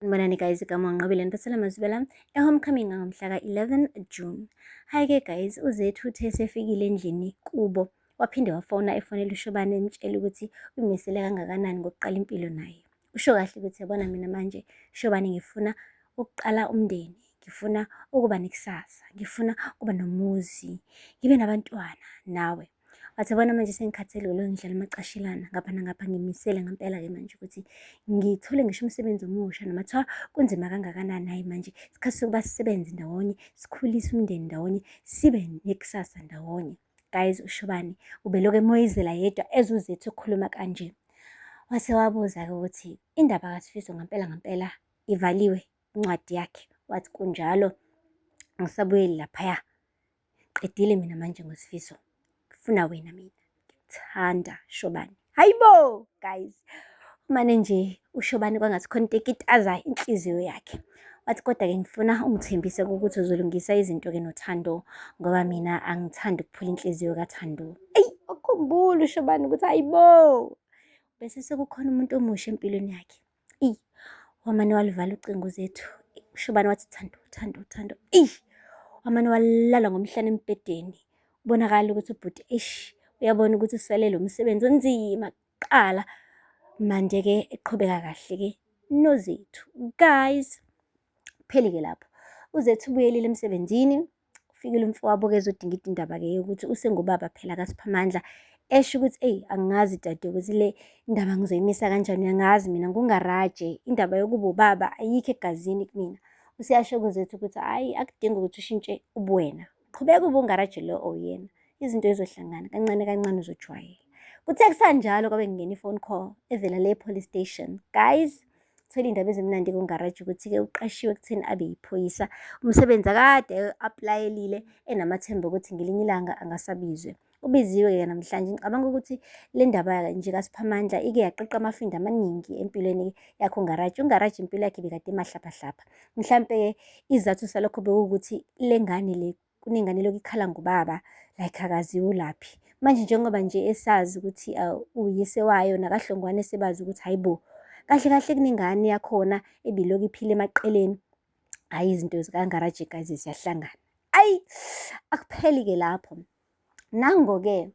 Sanibonani guys, igama uNqobile niphathela amazwibela e-homecoming ngomhla ka-11 June. Hhayi-ke guys, uZethu uthe esefikile endlini kubo, waphinde wafona efonela uShobane emtshela ukuthi uyimisele kangakanani ngokuqala impilo naye. Usho kahle ukuthi yabona mina manje Shobane ngifuna ukuqala umndeni, ngifuna ukuba nekusasa, ngifuna ukuba nomuzi, ngibe nabantwana nawe. Wathi yabona manje sengikhathele ngilokhu ngidlala amacashelana ngapha nangapha ngimisele ngempela-ke manje ukuthi ngithole ngisho umsebenzi omusha noma kuthiwa kunzima kangakanani, hhayi manje isikhathi sokuba sisebenze ndawonye, sikhulise umndeni ndawonye, sibe nekusasa ndawonye. Guys, uShobane ubelokhu emoyizela yedwa ezwa uZethu ekhuluma kanje. Wase wabuza-ke ukuthi indaba kaSifiso ngampela ngampela ivaliwe incwadi yakhe. Wathi kunjalo, angisabuyeli laphaya. Qedile mina manje ngoSifiso. Ngifuna wena mina. Ngikuthanda Shobane. Hayibo guys. Umane nje uShobane kwangathi khona into ekitaza inhliziyo yakhe. Wathi kodwa-ke ngifuna ungithembise ukuthi uzolungisa izinto-ke noThando ngoba mina angithandi ukuphula inhliziyo kaThando. Eyi, wakhumbula uShobane ukuthi hayibo. Bese sekukhona umuntu omusha empilweni yakhe. Eyi, wamane waluvala ucingo Zethu. Ushobane wathi Thando, Thando, Thando. Eyi, wamane walala ngomhlane embhedeni. Kubonakala ukuthi ubhuti eish uyabona ukuthi usalele umsebenzi onzima kuqala. Manje-ke eqhubeka kahle-ke noZethu. Guys, kupheli-ke lapho. UZethu ubuyelile emsebenzini. Ufikile umfowabo-ke ezodingida indaba-ke yokuthi usengubaba phela kaSiphamandla, esho ukuthi eyi angazi dade ukuthi le indaba ngizoyimisa kanjani, uyangazi mina ngungaraje, indaba yokuba ubaba ayikho egazini kumina. Useyasho kuZethu ukuthi hhayi akudingi ukuthi ushintshe ubuwena, qhubeka ube ungaraje lo owuyena, izinto zizohlangana kancane kancane uzojwayela. Kuthe kusanjalo kwabe kungena i-phone call evela le police station. Guys, thola iy'ndaba ezimnandi kungaraji ukuthi-ke uqashiwe ekutheni abe yiphoyisa. Umsebenzi akade e-aplayelile enamathemba okuthi ngelinye ilanga angasabizwe. Ubiziwe-ke namhlanje. Ngicabanga ukuthi le ndaba nje kaSiphamandla ike yaqiqa amafindo amaningi empilweni yakhe uNgaraji. UNgaraji impilo yakhe ibikade imahlaphahlapha. Mhlampe-ke isizathu salokho bekuwukuthi le ngane le kunengane elokhu ikhala ngobaba like akaziwa ulaphi. Manje njengoba nje esazi ukuthi uyise wayo nakaHlongwane sebazi ukuthi hayi bo, kahle kahle kunengane yakhona ebilokhu iphila emaqeleni. Hhayi izinto zikaNgaraji guys ziyahlangana. Ayi akupheli-ke lapho. Nango-ke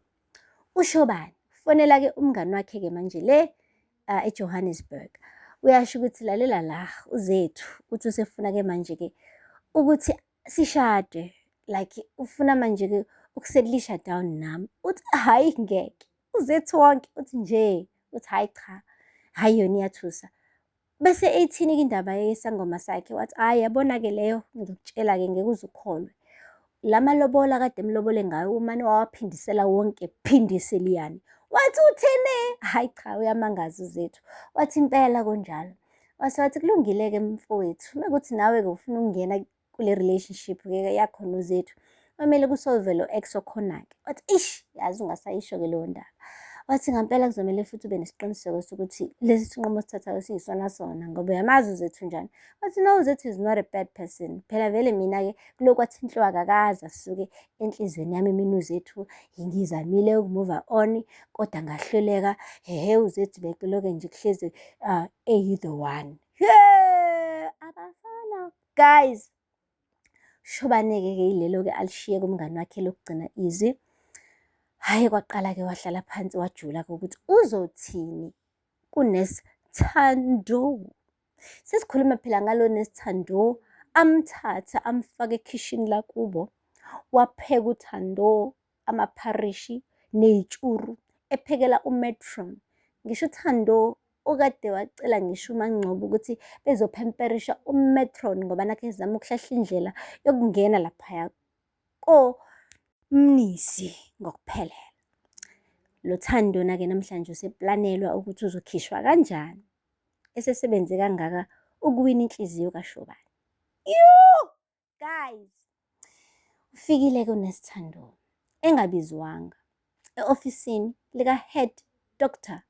uShobane ufonela-ke umngani wakhe-ke manje le eJohannesburg. Uyasho ukuthi lalela la uZethu uthi usefuna-ke manje-ke ukuthi sishade like ufuna manje-ke ukuselisha down nami. Uthi hhayi ngeke, uZethu wonke uthi nje, uthi hhayi cha, hhayi yona iyathusa. Bese eyithini-ke indaba yesangoma sakhe, wathi hhayi yabona-ke leyo ngizokutshela-ke ngeke uze ukholwe. La malobola akade emlobole ngayo umane wawaphindisela wonke phindiseliyane. Wathi uthini? Hhayi cha uyamangaza uZethu. Wathi impela kunjalo. Wase wathi kulungile-ke mfowethu, mekuthi nawe-ke ufuna ukungena kule relationship-ke yakho noZethu, kwamele kusolve lo ex okhona-ke. Wathi ish, yazi ungasayisho-ke leyo ndaba. Wathi ngampela kuzomele futhi ube nesiqiniseko sokuthi lesi sinqumo osithathayo siyisona sona ngoba uyamazi uZethu njani. Wathi no, uZethu is not a bad person. Phela vele mina-ke kulokhu wathi inhlo akakaze asuke enhliziyweni yami mina uZethu ngizamile uku-move on kodwa ngahluleka. Hhehe uZethu bekulokhu nje kuhlezi eyi-the one. He abafana guys. Shobane-ke ke yilelo-ke alishiye kumngani wakhe lokugcina izwi. Hhayi kwaqala-ke wahlala phansi wajula-ke ukuthi uzothini kuNesithando. Sesikhuluma phela ngalo Nesithando, amthathe amfake ekhishini lakubo, wapheka uThando amapharishi ney'tshuru ephekela uMetron. Ngisho uThando okade wacela ngisho uMaNgcobo ukuthi bezophemperisha uMetron ngoba nakhu ezama ukuhlahla indlela yokungena laphaya koMnisi ngokuphelele. Lo Thando-ke namhlanje useplanelwa ukuthi uzokhishwa kanjani esesebenze kangaka ukuwina inhliziyo kaShobane. Yo! Guys, ufikile-ke uNesithando engabizwanga e-ofisini lika-head doctor,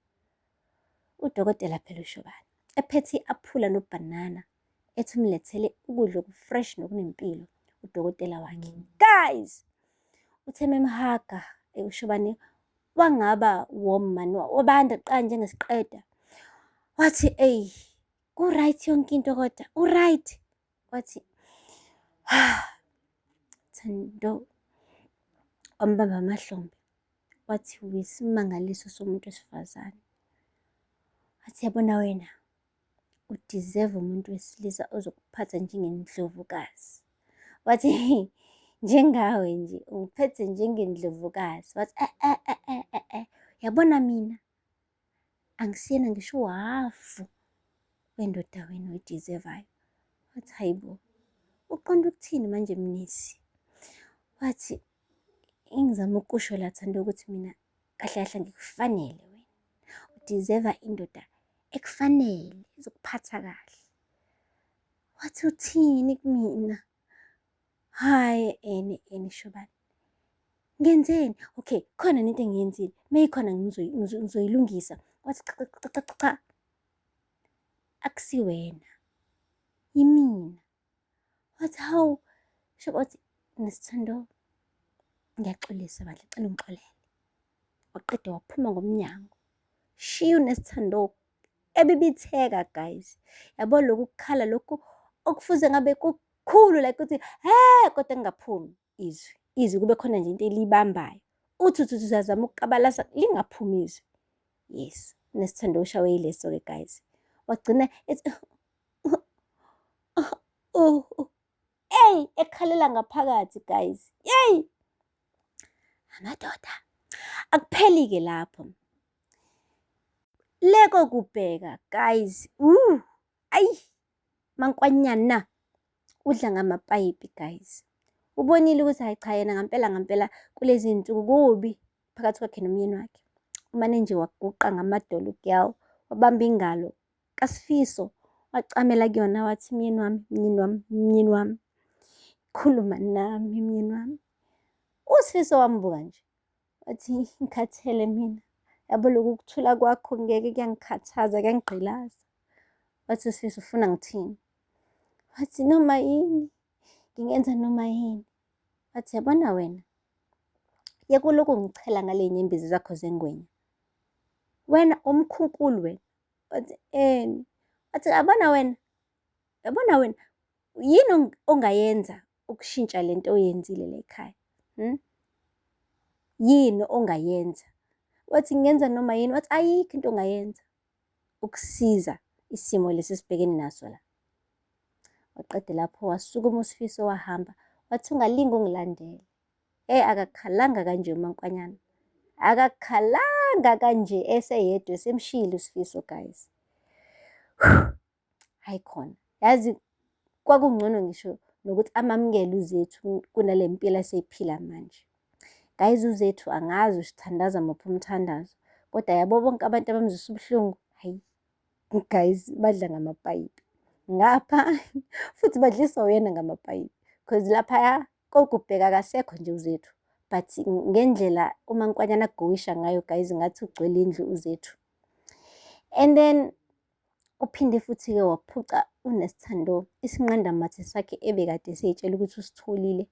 udokotela phela uShobane, ephethe i-aphula nobhanana, ethi umlethele ukudla oku-fresh nokunempilo udokotela wakhe. Guys, uthe memhaga uShobane wangaba warm man, wabanda kuqala njengesiqeda. Wathi eyi, Ku-right yonke into kodwa, u-right? Wathi, Thando, wambamba amahlombe. Wathi, uyisimangaliso somuntu wesifazane. Wathi, yabona wena, u-deserve umuntu wesilisa ozokuphatha njengendlovukazi. Wathi, njengawe nje, ungiphethe njengendlovukazi. Wathi, eh, eh, eh, eh, eh, eh. Yabona mina, angisiyena ngisho uhhafu wendoda wena oyi-deserve-ayo. Wathi, hayi bo, uqonda ukuthini manje Mnisi? Wathi, engizama ukusho la Thando ukuthi mina kahle kahle ngikufanele wena. U-deserve indoda ekufanele, ezokuphatha kahle. Wathi, uthini kumina? Hhayi ene ene Shobane. Ngenzeni? Okay, khona nento engiyenzile. Meyikhona ngizoyilungisa. Wathi cha cha cha cha cha cha. Akusiwena. Yimina. Wathi hawu, Shoba wathi Nesithando ngiyaxolisa bandla, cela ungixolele. Waqeda waphuma ngomnyango. Shiya uNesithando ebibitheka guys. Yabo lokhu kukhala lokhu okufuze ngabe kukhulu like ukuthi he kodwa kungaphumi izwi. Izwi kube khona nje into elibambayo. Uthi uthi uzazama ukukabalasa lingaphumi izwi. Yes, uNesithando ushawe yileso-ke guys. Wagcina ethi oh, ey ekhalela ngaphakathi guys. Yey! Amadoda. Akupheli-ke lapho. Leko kubheka guys. Ayi mankwanyana udla ngamapayipi guys. Ubonile ukuthi hayi cha yena ngampela ngampela kulezi zinsuku kubi phakathi kwakhe nomyeni wakhe. Umane nje waguqa ngamadolo girl, wabamba ingalo kaSifiso wacamela kuyona wathi myeni wami, myeni wami, myeni wami. Khuluma nami myeni wami. USifiso wambuka nje wathi ngikhathele mina. Yabo lokhu kuthula kwakho ngeke kuyangikhathaza, kuyangigqilaza. Wathi uSifiso ufuna ngithini? Wathi noma yini, ngingenza noma yini. Wathi yabona wena, yeka ulokhu ngichela ngale nyembezi zakho zengwenya. Wena umkhunkulu wena. Wathi eni. Wathi yabona wena, yabona wena, yini ongayenza ukushintsha lento oyenzile la ekhaya? Yini ongayenza? Wathi ngingenza noma yini. Wathi ayikho into ongayenza ukusiza isimo lesi esibhekene naso la. Waqeda lapho wasukuma uSifiso wahamba. Wathi ungalinge ungilandele. Hey, akakhalanga kanje uMankwanyana. Akakhalanga kanje eseyedwa esemshiyile uSifiso guys. Hayi khona. Yazi kwakungcono ngisho nokuthi amamukele uZethu kunale mpilo aseyiphila manje. Guys, uZethu angazi usithandaza muphi umthandazo, kodwa yabo bonke abantu abamzwisa ubuhlungu, hayi guys, badla ngamapayipi. Ngapha futhi badliswa uyena ngamapayipi because laphaya kokubheka akasekho nje uZethu, but ngendlela uMankwanyana agowisha ngayo guys, ngathi ugcwele indlu uZethu. And then uphinde futhi-ke waphuca uNesithando isinqandamathe sakhe ebekade eseyitshela ukuthi usitholile.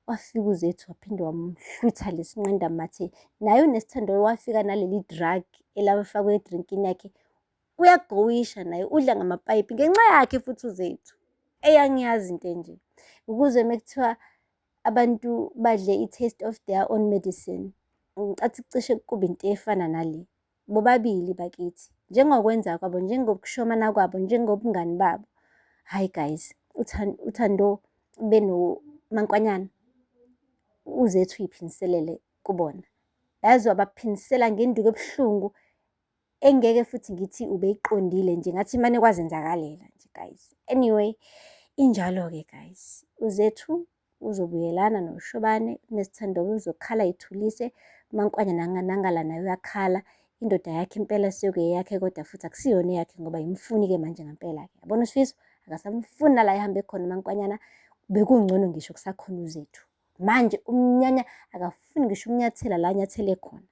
Wafika uZethu waphinde wamhlwitha lesinqandamathe. Naye uNesithando wafika naleli drug elafakwe edrinkini yakhe. Uyagowisha naye, udla ngamapayipi ngenxa yakhe futhi uZethu. Eyi angiyazi into enje. Ukuze mekuthiwa abantu badle i-taste of their own medicine, ngicathi cishe kube into efana nale. Bobabili bakithi, njengokwenza kwabo, njengokushomana kwabo, njengobungani babo. Hhayi guys, uThando benoMankwanyana, uZethu uyiphindiselele kubona. Yazi wabaphindiselela ngenduku ebuhlungu engeke futhi ngithi ubeyiqondile nje, ngathi mane kwazenzakalela nje guys. Anyway, injalo-ke guys. UZethu uzobuyelana noShobane, uNesithando uzokhala ithulise, uMankwanyana nangala naye uyakhala. Indoda yakhe impela sekuyeyakhe kodwa futhi akusiyona eyakhe ngoba imfuni-ke manje ngampela-ke. Yabona uSifiso akasamfuni nala ehambe khona uMankwanyana, bekungcono ngisho kusakhona uZethu. Manje umnyanya akafuni ngisho ukunyathela la anyathele khona.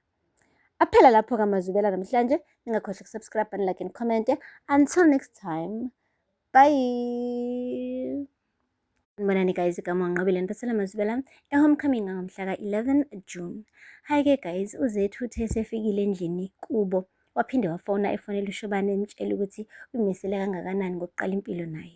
Aphela lapho-ke amazwibela namhlanje. Ningakhohlwa ukusubscribe and like and comment. Until next time, bye. Sanibonani guys, igama uNqobile niphathela amazwibela e-homecoming ngomhla ka-11 June. Hhayi-ke guys, uZethu uthe esefikile endlini kubo. Waphinde wafona efonela uShobane emtshela ukuthi uyimisele kangakanani ngokuqala impilo naye.